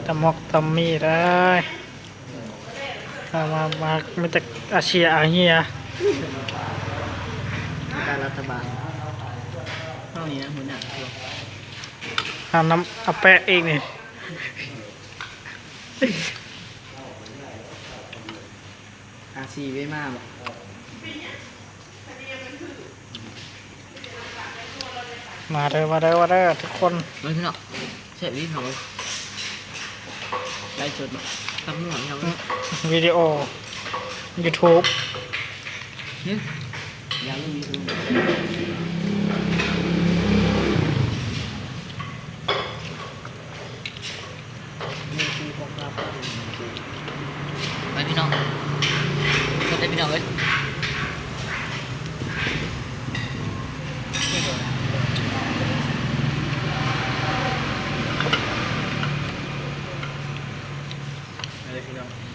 ຕຳໝອກຕຳໝີ່ເດີ້ ມາ ມາ ມາ ມີແຕ່ອາເຊຍອາເຮຍ ການລັດຖະບານ ເຮົານີ້ນະ ຫົວໜ້າ ເອົານຳ ເອົາແປະອີກນີ້ ອາຊີເວມາບໍ? ມາເດີ ມາເດີ ມາເດີທຸກຄົນ ເບິ່ງພີ່ນ້ອງ ແຊບອີ່ຫຼີພີ່ນ້ອງເອີຍ ໄລສົດຕຳໝວກພີ່ນ້ອງເອີຍ ວິດີໂອຢູທູບ ຫຶ ຢ່າລືມຢູທູບ ໄປພີ່ນ້ອງ ເບິ່ງເດີພີ່ນ້ອງເອີຍ ມາເດີພີ່ນ້ອງ.